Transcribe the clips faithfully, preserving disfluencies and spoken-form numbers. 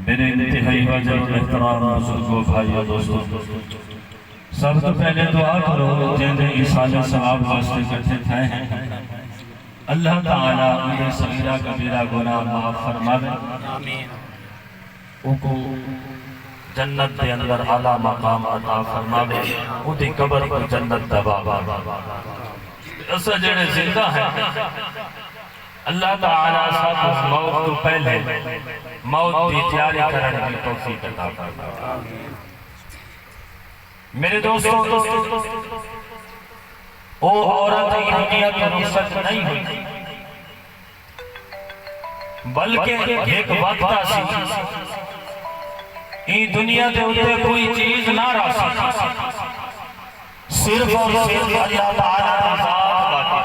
میرے انتہائی واجب احترام بزرگوں، بھائیوں، دوستوں، سب توں پہلے دعا کرو جیندے ایصال ثواب واسطے اکٹھے تھئے ہیں۔ اللہ تعالی اوندے صغیرہ کبیرہ گناہ معاف فرماوے۔ اوکوں جنت دے اندر اعلیٰ مقام عطا فرماوے۔ اوندی قبر کوں جنت دا باغ بݨاوے۔ اساں جیڑھے زندہ ہیں، اللہ تعالی ساکوں موت توں پہلے موت دی تیاری کرݨ دی توفیق عطا فرماوے۔ میرے دوستو، او عورت ہی دنیا توں رخصت نہیں ہوئی، بلکہ ہک وقت آسی، ایں دنیا دے اتے کوئی چیز نہ رہسی، صرف اور صرف اللہ تعالی دی ذات باقی۔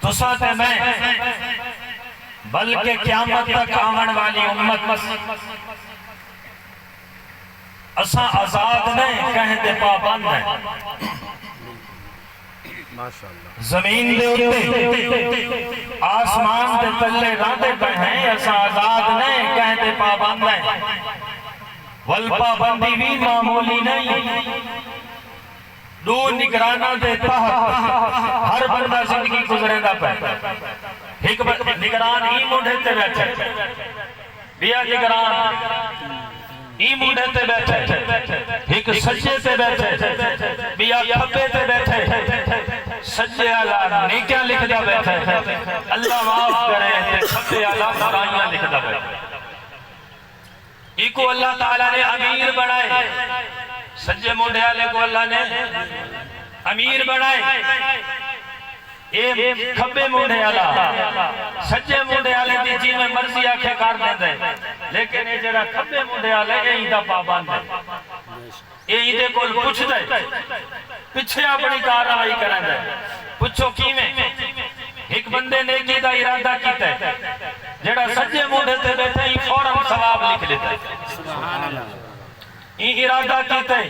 تساں تے میں، بلکہ قیامت تک آوݨ والی امت، اساں آزاد نہیں، کہیں دے پابند ہیں۔ زمین دے اتے، آسمان دے تلے راہندے پئے ہیں، اساں آزاد نہیں، کہیں دے پابند ہیں۔ ول پابندی وی معمولی نہیں۔ ݙو نگراناں دے تحت ہر بندہ زندگی گزریندا پئے۔ ہک ب-، نگران ایں مونڈھے تے ٻیٹھے، ٻیا نگران ایں مونڈھے تے ٻیٹھے، ہک سڄے تے ٻیٹھے، ٻیا کھٻے تے ٻیٹھے۔ سڄے آلا نیکیاں لکھدا ٻیٹھے، اللہ معاف کرے، تے کھٻے آلا برائیاں لکھدا ٻیٹھے۔ ایکوں اللہ تعالیٰ نے امیر بݨائے، سڄے مونڈھے آلے کوں اللہ نے امیر بݨائے۔ اے کھٻے مونڈھے آلا سڄے مونڈھے آلے دی جیویں مرضی آکھے کر ݙیندے، لیکن اے جیڑھا کھٻے مونڈھے آلے، اے ایندا پابند ہے۔ اے ایندے کول پچھدے، پچھے اپݨی کارروائی کریندے۔ پچھو کیویں؟ ہک بندے نیکی دا ارادہ کیتے، جیڑھا سڄے مونڈھے تے ٻیٹھے، ایں فوراً ثواب لکھ ݙتے۔ ایں ارادہ کیتے،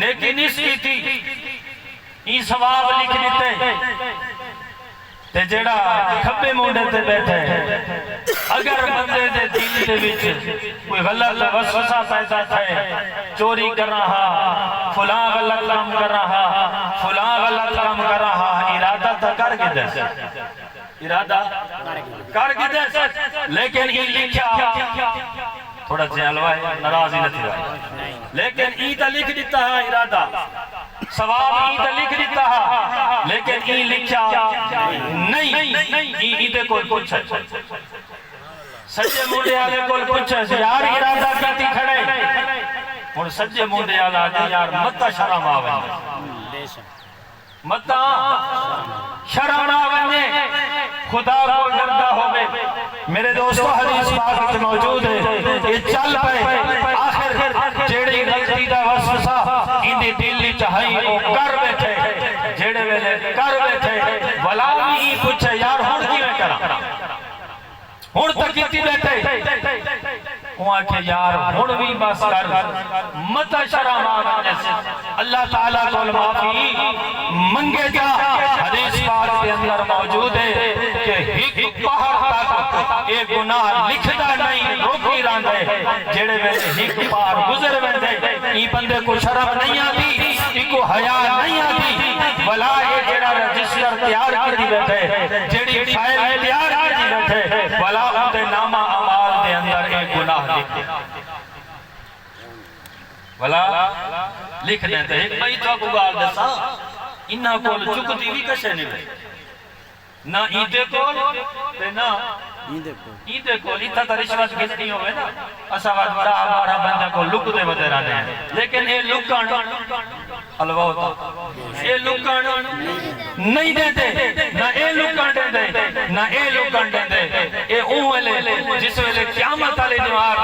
نیکی نس کیتی، ایں ثواب لکھ ݙتے۔ تے جیڑھا کھٻے مونڈھے تے ٻیٹھے، اگر بندے دے دل دے وچ کوئی غلط وسوسہ پیدا تھئے، چوری کراں ہا، فلاں غلط کم کراں ہا، فلاں غلط کم کراں ہا، ارادہ تاں کر گھدس، ارادہ کر گھدس، لیکن ایں لکھیا، تھوڑا جیہاں الوا ہے، ناراض ہی نہ تھیوے۔ لیکن ایں تاں لکھ ݙتا ہا ارادہ، ثواب ایں تاں لکھ ݙتا ہا، لیکن ایں لکھیا نہیں۔ ایں، ایندے کول پچھے۔ سڄے مونڈھے آلے کول پچھے، یار، ارادہ کیتی کھڑے؟ ہݨ سڄے مونڈھے آلا آکھے، یار، متاں شرم آ ونڄے۔ متاں شرم آ ونڄے، خدا کوں ݙردا ہووے۔ میرے دوستو، حدیث پاک وچ موجود ہے، اے چل پئے۔ آخر جیڑھی غلطی دا وسوسہ ایندے دل وچ ہئی، او کر ٻیٹھے۔ جیڑھے ویلے کر ٻیٹھے، ولا وی ایں پچھے، یار، ہݨ کیویں کراں؟ ہݨ تاں کیتی ٻیٹھے۔ اوں آکھے، یار، ہݨ وی بس کر، متاں شرم آ ونڄس، اللہ تعالیٰ کول معافی منگے جا۔ حدیث پاک دے اندر موجود ہے کہ ہک پہر تک اے گناہ لکھدا نہیں، روکی رہندے۔ جیڑھے ویلے ہک پہر گزر ویندے، ایں بندے کوں شرم نہیں آندی، ایکوں حیا نہیں آندی، ولا اے جیڑھا رجسٹر تیار کیتی ٻیٹھے، جیڑھی فائل تیار کیتی ٻیٹھے، ولا اوں تے نامہ اعمال دے اندر اے گناہ لکھ ݙیندے۔ ولا لکھ ݙیندے۔ ہک ٻئی تہاکوں ڳالھ ݙساں، انہاں کول چکدی وی کشے نہیں وے۔ نہ ایندے کول تے نہ ایندے کول۔ ایندے کول۔ اتھاں تاں رشوت گھنݨی ہووے نا، اساں وت ݙاہ ٻارہاں بندیاں کول لکدے ودے رہندے ہیں، لیکن اے لکݨ الوا تاں، اے لکݨ نہیں ݙیندے، نہ اے لکݨ ݙیندے، نہ اے لکݨ ݙیندے۔ اے اوں ویلے، جس ویلے قیامت آلے ݙینہوار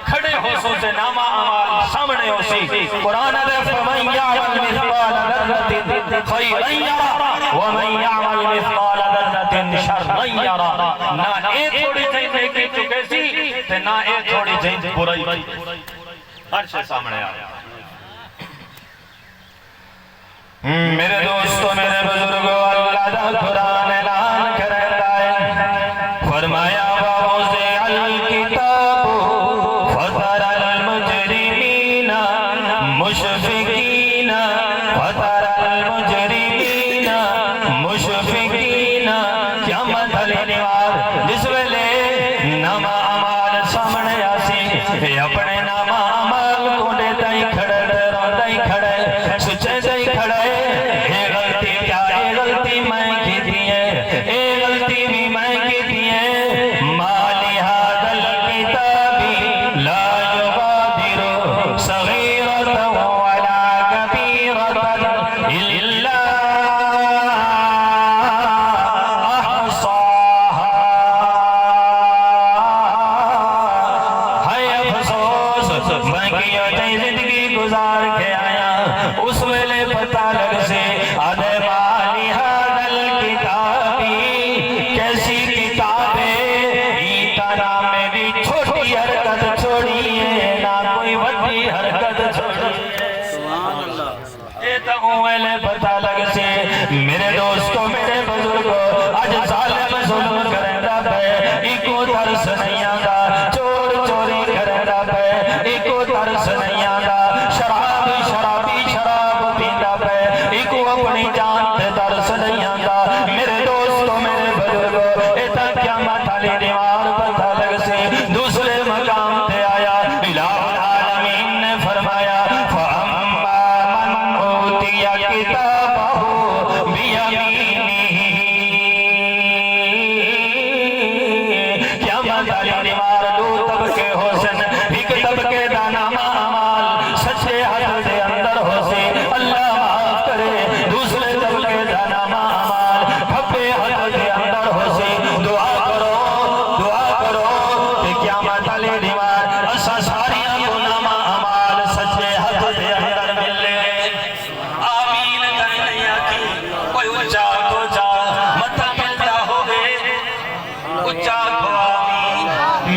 کھڑے ہوسوں تے نامہ اعمال سامݨے ہوسی۔ قرآن آہدے، فمن یعمل مثقال ذرۃ خیرا یرہ ومن یعمل مثقال ذرۃ شرا یرہ۔ نہ اے تھوڑی جئی نیکی چکیسی تے نہ اے تھوڑی جئی برائی۔ ہر شے سامݨے آ۔ میرے دوستو، میرے بزرگو، اللہ دا قرآن اعلان کریندا ہے، فرمایا، ووضع اے اپݨے نامہ اعمال کوں ݙیہدا ہی کھڑے تے روندا ہی کھڑے، سچیندا ہی کھڑے۔ اے غلطی کیا، اے غلطی میں کیتی ہے، اے غلطی وی میں کیتی ہے۔ ما لهذا الكتاب لا يغادر صغيرة ولا كبيرة إلا أحصاها۔ ہائے افسوس، میں کیوں جئی زندگی گزار کے آیا۔ اس ویلے پتہ لڳسی، آہدے ما لهذا الكتاب، کیسی کتاب ہے، ایں تاں نہ میݙی چھوٹی حرکت چھوڑی ہے، نہ کوئی وݙی حرکت چھوڑی ہے۔ اے تاں اوں ویلے پتہ لڳسی۔ میرے دوستو، میرے بزرگو، اڄ ظالم ظلم کریندا پئے، ایکوں ترس نہیں آندا، چور چوری کریندا پئے، ایکوں ترس نہیں آندا، شرابی شرابی شراب پیندا پئے، ایکوں اپݨی جان تے ترس نہیں آندا۔ میرے دوستو، میرے بزرگو، اے تاں قیامت والی دیوار پتہ لڳسی۔ دوسرے مقام تے آیا، الٰہ العالمین نے فرمایا، فَأَمَّا مَنْ أُوتِيَ كِتَابَهُ بِيَمِينِهِ۔ قیامت والی دیوار ݙو طبقے ہوسن، ہک طبقے دا نامہ اعمال سچے ہتھ دے اندر ہوسی، اللہ معاف کرے، دوسرے طبقے دا نامہ اعمال کھبے ہتھ دے اندر ہوسی۔ دعا کرو، دعا کرو کہ قیامت والی دیوار اساں ساریاں کوں نامہ اعمال سچے ہتھ دے اندر ملے۔ آمین کائیں نہیں آکھی، کوئی اچا آکھو چا، متھا ملدا ہووے، اچا آکھو آمین۔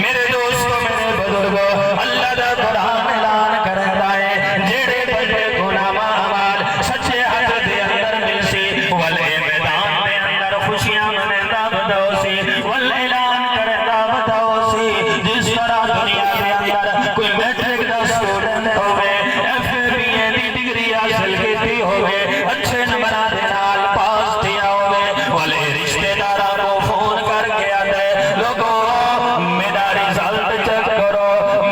میرے دوستو، میرے بزرگو، اللہ دا قرآن اعلان کریندا ہے، جیڑھے بندے کوں نامہ اعمال سچے ہتھ دے اندر ملسی، ول اے میدان دے اندر خوشیاں منیندا ودھا ہوسی، ول اعلان کریندا ودھا ہوسی۔ جس طرح دنیا دے اندر کوئی میٹرک دا اسٹوڈنٹ ہووے، ایف اے، بی اے دی ڈگری حاصل کیتی ہووے، اچھے نمبراں دے نال پاس تھیا ہووے، ول اے رشتے داراں کوں فون کر کے آہدے، لوگو، میݙا رزلٹ چیک کرو،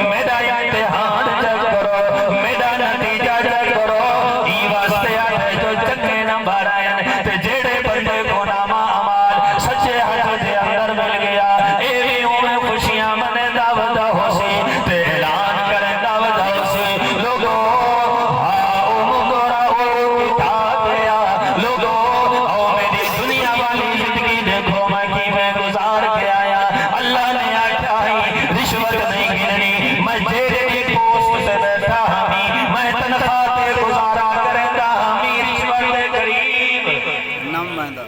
میݙا امتحان چیک کرو، میݙا نتیجہ چیک کرو۔ ایں واسطے آہدے جو چنڳے نمبر آئن تے جیڑھے بندے کوں نامہ اعمال سچے ہتھ دے اندر مل ڳیا، اے وی اونویں خوشیاں منیندا ودھا ہوسی تے اعلان کریندا ودھا ہوسی، لوگو، هاؤم اقرءوا کتابیہ، لوگو، آؤ میݙی دنیا والی زندگی ݙیکھو، میں کیویں گزار کے آیا۔ اللہ نے آکھیا ہئی، رشوت نہیں گھنݨی۔ میں جیڑھے وی پوسٹ تے ٻیٹھا ہامی، میں تنخواہ تے گزارا کریندا ہامی، رشوت دے قریب نہ ویندا۔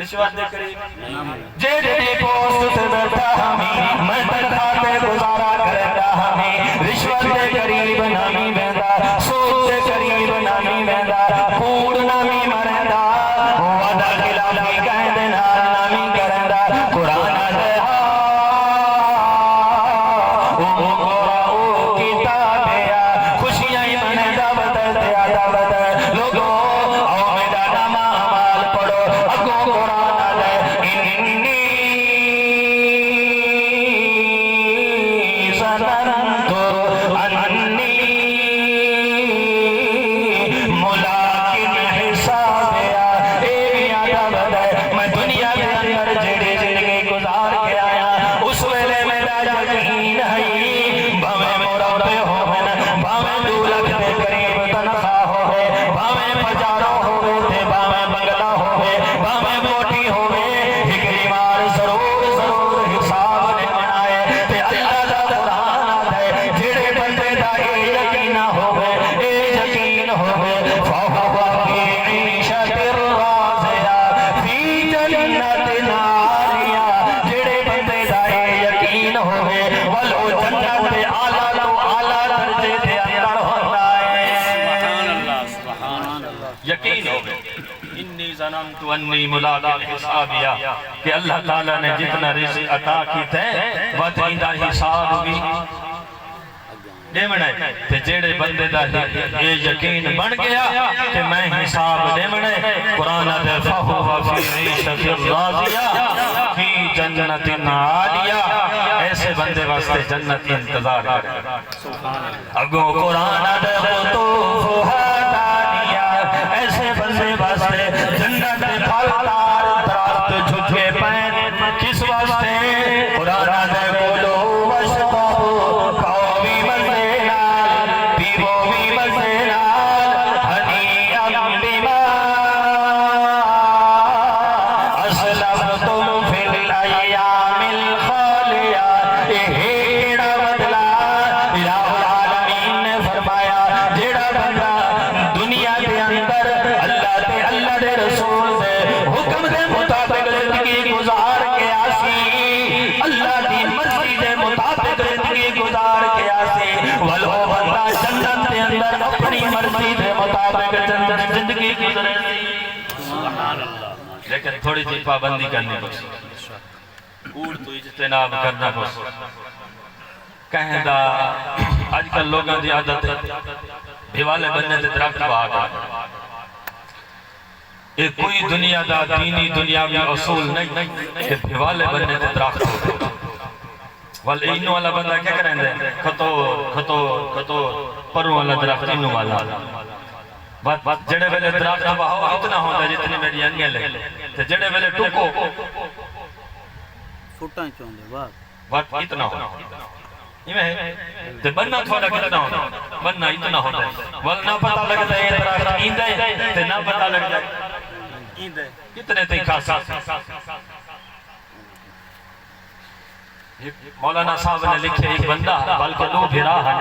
رشوت دے قریب نہ ویندا۔ جیڑھے وی پوسٹ تے ٻیٹھا ہامی، میں تنخواہ تے گزارا کریندا ہامی، رشوت دے قریب نہ ویندا، سود دے قریب نہ ویندا، کوڑ نہ مریندا، وعدہ خلافی کہیں دے نال نہ کریندا۔ قرآن آہدے، هاؤم اقرءوا کتابیہ، خوشیاں ہی منیندا ودے تے آہدا ودے، لوگو، آؤ میݙا نامہ اعمال پڑھو۔ اڳوں قرآن آہدے، إِنِّي ظَنَنْتُ أَنِّي مُلَاقٍ حِسَابِیہ۔ اے وی آہدا ودے، میں دنیا دے اندر جیڑھی زندگی گزار کے آیا، اس ویلے میݙا یقین ہئی، بھاویں مربع ہوون، بھاویں ݙو لکھ دے قریب تنخواہ ہووے، بھاویں پجارو ہووے تے بھاویں بنگلہ ہووے، بھاویں کوٹھی ہووے، ہک ݙینہوار ضرور، ضرور حساب ݙیوݨا ہے۔ تے اللہ دا قرآن آہدے، جیڑھے بندے دا اے یقین ہووے، اے یقین ہووے، فَهُوَ فِي عِیشَتٍ رَاضِیَہ، فِی جَنَّةٍ عَالیَہ، جیڑھے بندے دا اے یقین ہووے، ول او جنت دے اعلیٰ توں اعلیٰ درجے دے اندر ہوندا ہے۔ سبحان اللہ، سبحان اللہ۔ یقین ہووے، إِنِّي ظَنَنْتُ أَنِّي مُلَاقٍ حِسَابِیہ، کہ اللہ تعالیٰ نے جتنا رزق عطا کیتا ہے، وت ایندا حساب وی ݙیوݨا ہے۔ تے جیڑھے بندے دا اے یقین بݨ ڳیا کہ میں حساب ݙیوݨا ہے، قرآن آہدے، فَهُوَ فِي عِیشَتٍ رَاضِیَہ، فِی جَنَّةٍ عَالیَہ، ایسے بندے واسطے جنت انتظار کرے۔ اڳوں قرآن دے قطوف حقانیہ، ایسے بندے واسطے جنت دے پھلدار درخت جھکے پئن۔ کس واسطے؟ قرآن دے کولو واشربوا، کھاؤ وی مزے نال، پیوو وی مزے نال، ہنیئا بما اسلفتم فی الایام الخالیہ۔ اے ہے کیڑا بدلہ؟ الہ العالمین نے فرمایا، جیڑا بندہ دنیا دے اندر اللہ تے اللہ دے رسول دے حکم دے مطابق زندگی گزار کے آسی، اللہ دی مرضی دے مطابق زندگی گزار کے آسی، ول او بندہ جنت دے اندر اپنی مرضی دے مطابق جنت زندگی گزرے۔ سبحان اللہ۔ لیکن تھوڑی جی پابندی کرنی پوسی، کوڑ تو اجتناب کرنا پوسی۔ کہیں دا اج کل لوگاں دی عادت ہے، بھیوالے بننے تے درخت بہا کے۔ اے کوئی دنیا دا دینی دنیاوی اصول نہیں کہ بھیوالے بننے تے درخت ہووے۔ ول اینوں والا بندہ کیا کریندے؟ کھتور، کھتور، کھتور، پروں والا درخت اینوں والا۔ بس، بس، جڑے ویلے درخت بہاؤ اتنا ہوندا جتنی میری انگل ہے، تے جڑے ویلے ٹکو فٹاں چوندے، واہ۔ بس اتنا ہوندا۔ ایویں ہے؟ تے بننا تھوڑا کتنا ہوندا؟ بننا اتنا ہوندا ہے۔ ول نہ پتہ لڳدا ہے درخت ایندا ہے، تے نہ پتہ لڳدا ہے ایندا ہے۔ کتنے تئیں کھاسا؟ مولانا صاحب نے لکھے، ایک بندہ بلکہ دو بھرا ہن،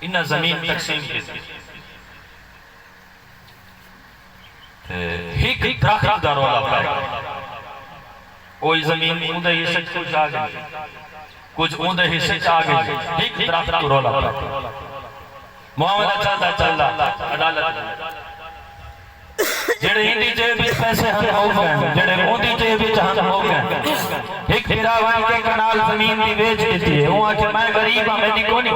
انہاں زمین تقسیم کیتی۔ تے ہک درخت دا رولا پیا۔ اوہی زمین اوندے حصے چ کجھ آ ڳئی، کجھ اوندے حصے چ آ ڳئی، ہک درخت کوں رولا پیا۔ معاملہ چلدا چلدا عدالت، جیڑھے ایندی جیب وچ پیسے ہن، مک ڳئن، جیڑھے اوندی جیب وچ ہن، مک ڳئن۔ ہک بھرا ونڄ کے کنال زمین دی ویچ ݙتی ہے۔ اوں آکھیا، میں غریب ہاں، میݙی کونی۔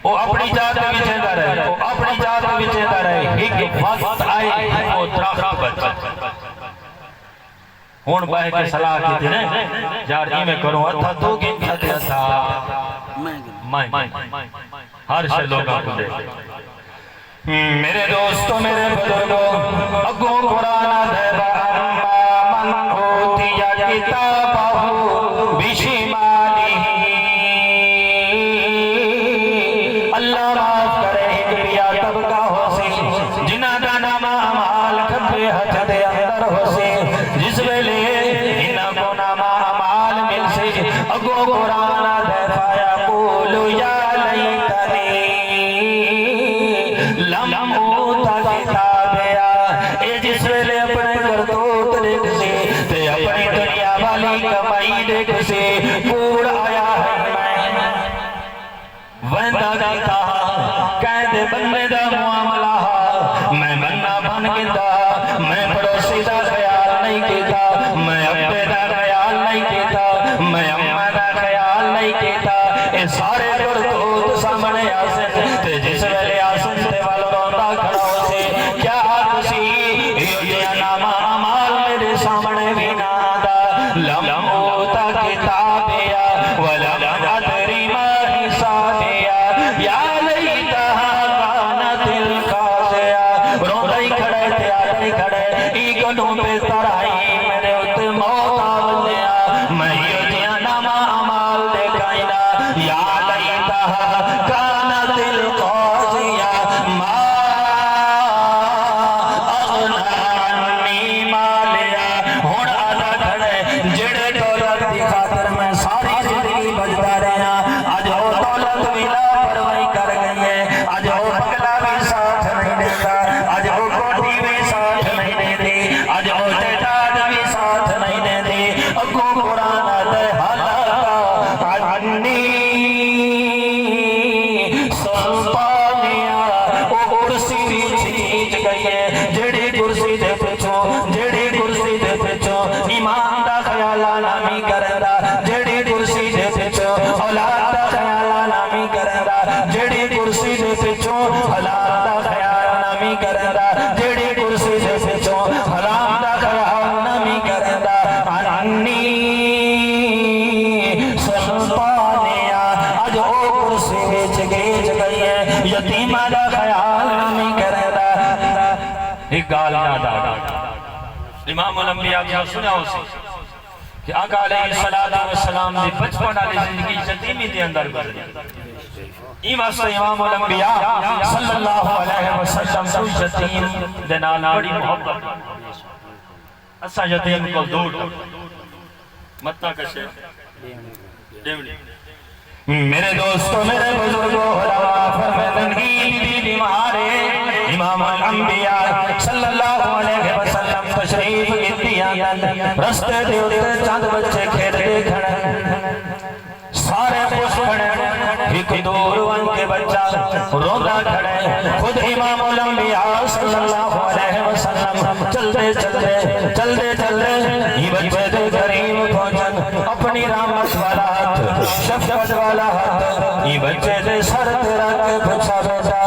او اپݨی جاہ تے وچیندا رہے، او اپݨی جاہ تے وچیندا رہے۔ ہک وقت آئے، او درخت بچ ہݨ ٻہہ کے صلاح کیتی نے، یار ایویں کروں، ادھا توں گھن تے ادھا میں گھن۔ میں گھن۔ ہر شے لوکاں کوں ݙے۔ میرے دوستو، میرے بزرگو، اڳوں قرآن آہدے، وَأَمَّا مَنْ أُوتِيَ كِتَابَهُ بِشِمَالِهِ۔ اللہ معاف کرے، ہک ٻیا طبقہ ہوسی، جنہاں دا نامہ اعمال کھٻے ہتھ دے اندر ہوسی۔ جس ویلے انہاں کوں نامہ اعمال ملسی، اڳوں قرآن آہدے، فَيَقُولُ يَا لَيْتَنِي لَمْ أُوتَ كِتَابِيَهْ۔ اے جس ویلے اپݨے کرتوت ݙیکھسی تے اپݨی دنیا والی کمائی ݙیکھسی، کوڑ آیا ہے میں۔ ویندا کیتا ہا، کہیں دے بننے دا معاملہ ہا، میں بننا بݨ گھدا۔ میں پڑوسی دا خیال نہیں کیتا، میں ابے دا خیال نہیں کیتا، میں اماں دا خیال نہیں کیتا۔ اے سارے کرتوت سامݨے آسن تے جس ویلے آسن تے ول روندا کھڑا ہوسی، کیا آکھسی؟ ایہو جیہا نامہ اعمال میݙے سامݨے وی نہ آندا۔ لم اوت کتابیہ ولم ادر ما حسابیہ، یا لیتہا کانت القاضیہ۔ روندا ہی کھڑے تے آہدا ہی کھڑے، ایں کنوں بہتر ہئی میݙے اتے موت آ ونڄے ہا۔ میں ایہو جیہا نامہ اعمال ݙیکھائیں نا۔ یا لیتہا کانت القاضیہ، ما اغنی عنی مالیہ۔ ہݨ آہدا کھڑے، جیڑھے دولت دی خاطر میں ساری زندگی بھڄدا رہیا، اڄ او دولت وی لاپرواہی کر ڳئی ہے۔ اڄ او بنگلہ وی ساتھ نہیں ݙیندا، اڄ او کوٹھی وی ساتھ نہیں ݙیندی، اڄ او جائیداد وی ساتھ نہیں ݙیندی۔ اڳوں قرآن آہدے، ہلک عنی سلطانیہ، او کرسی وی کھچ ڳئی ہے، جیڑھی کرسی دے پچھوں، جیڑھی کرسی دے پچھوں ایمان دا خیال آنا وی کریندا، جیڑھی کرسی دے پچھوں اولاد دا خیال آنا وی کریندا، جیڑھی کرسی دے پچھوں حلال دا خیال آنا وی کریندا، جیڑھی کرسی دے پچھوں حرام دا خیال آنا وی کریندا۔ عنی الانبیاء تساں سنیا ہوسی کہ آقا علیہ الصلوۃ والسلام دی بچپن والی زندگی یتیمی دے اندر گزری۔ ایں واسطے امام الانبیاء صلی اللہ علیہ وسلم کوں یتیم دے نال بڑی محبت۔ اساں یتیم کوں دور متاں کشے ݙیوݨی۔ میرے دوستو، میرے بزرگو، علماء فرمیندن، عید دی بیمار ہے۔ امام الانبیاء صلی اللہ علیہ وسلم تشریف گھدی آندن، رستے دے اتے چند بچے کھیݙدے کھڑن، سارے خوش کھڑن، ہک دور ونڄ کے بچہ روندا کھڑے۔ خود امام الانبیاء صلی اللہ علیہ وسلم چلدے چلدے، چلدے چلدے ایں بچے دے قریب پہنچن، اپݨی رحمت والا ہتھ، شفقت والا ہتھ ایں بچے دے سر تے رکھ کے پچھا، بیٹا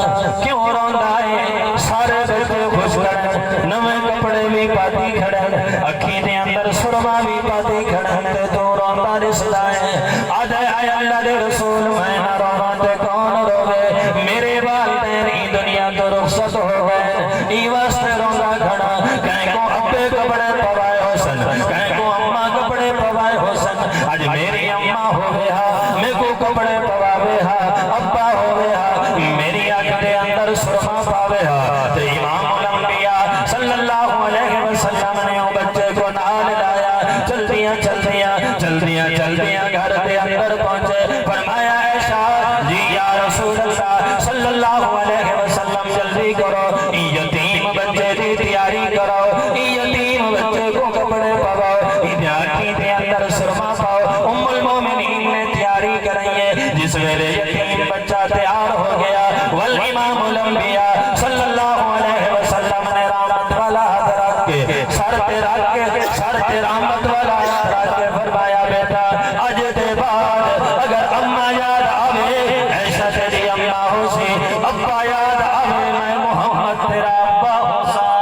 کیوں روندا ہے؟ سارے بچے خوش کھڑن، نویں کپڑے وی پاتی کھڑن، اکھیں دے اندر سرما وی پاتی کھڑن، تے توں روندا ݙسدا ہے۔ آہدے، اے اللہ دے رسول، میں نہ روواں تے کون رووے؟ میرے والدین ایں دنیا توں رخصت ہو ڳئے، ایں واسطے روندا کھڑاں۔ کہیں کوں ابے کپڑے پوائے ہوسن، کہیں کوں اماں کپڑے پوائے ہوسن۔ اڄ میری اماں ہووے ہا، میکوں کپڑے پواوے ہا، ابا ہووے ہا، میری اکھ دے اندر سرما پاوے ہا۔ تے امام الانبیاء صلی اللہ علیہ وسلم نے او بچے کوں نال لایا، چلدیاں چلدیاں، چلدیاں چلدیاں گھر دے اندر پہنچے۔ فرمایا، عائشہ، جی یا رسول اللہ صلی اللہ علیہ وسلم، جلدی کرو، ایں یتیم بچے دی تیاری کرو، ایں یتیم بچے کوں کپڑے پواؤ، ایندیاں اکھیں دے اندر سرما پاؤ۔ ام المومنین نے تیاری کرائی ہے۔ جس ویلے یتیم بچہ تیار ہو ڳیا، ول امام الانبیاء صلی اللہ علیہ وسلم نے رحمت والا ہتھ رکھ کے، سر تے رکھ کے، سر تے رحمت والا ہتھ رکھ کے فرمایا، بیٹا، اڄ دے بعد اگر اماں یاد آوے، عائشہ تیݙی اماں ہوسی، ابا یاد آوے، میں محمد تیرا ابا ہوساں۔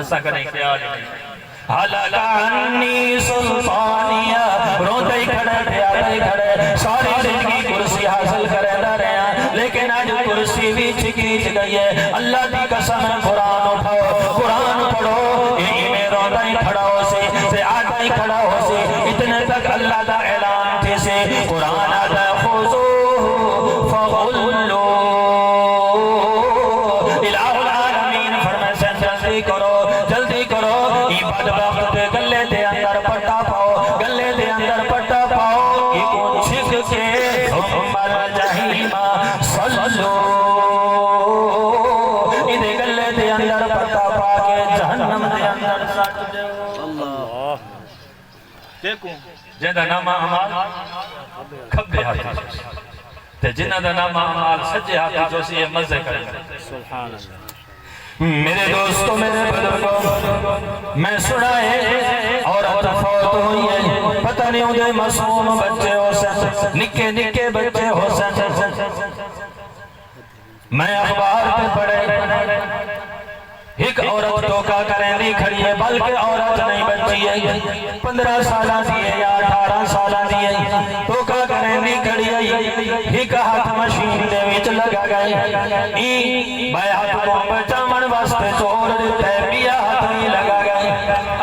اساں کݙیں خیال ہی نہیں۔ ہلک عنی سلطانیہ، روندے ہی کھڑے، پیارے ہی کھڑے، ساری زندگی کرسی حاصل کریندا رہیا، لیکن اڄ کرسی وی چھکیچ ڳئی ہے۔ اللہ دی قسم ہے، قرآن اٹھاؤ، قرآن پڑھو۔ اے ایویں روندا ہی کھڑا ہوسی، تے آہدا ہی کھڑا ہوسی، اتنے تک اللہ دا اعلان تھیسی، قرآن آہدا، خذوہ فغلوہ۔ الہ العالمین فرمائے، جلدی کرو، جلدی کرو، ایں بدبخت دے گلے دے اندر پٹا پاؤ، گلے دے اندر پٹا پاؤ، ایکوں چھک کے ثم الجحیم صلو، ایندے گلے دے اندر پٹا پا کے جہنم دے اندر سٹ ݙیو۔ اللہ۔ ݙیکھو، جیندا نامہ اعمال کھٻے ہتھ وچ ہوسی، تے جنہاں دا نامہ اعمال سڄے ہتھ وچ ہوسی، اے مزے کرن۔ سبحان اللہ۔ میرے دوستو، میرے بزرگو، میں سݨا ہے، عورت فوت ہوئی ہے، پتہ نہیں اوندے معصوم بچے ہوسن، نکے نکے بچے ہوسن۔ میں اخبار تے پڑھے، ہک عورت ٹوکا کریندی کھڑی ہے، بلکہ عورت نہیں، بچی ہے، پندرہ سالاں دی ہے یا اٹھارہ سالاں دی ہے، ٹوکا کریندی کھڑی ہے۔ ہک ہتھ مشین دے وچ لڳا ڳئے، ایں ٻئے ہتھ کوں بچاوݨ واسطے چھوڑ ݙتا ہے، ٻیا ہتھ وی لڳا ڳئے۔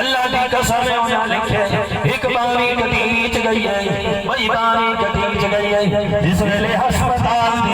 اللہ دی قسم ہے، انہاں لکھے، ہک ٻانہہ وی کٹیچ ڳئی ہے، ٻئی ٻانہہ وی کٹیچ ڳئی ہے۔ جس ویلے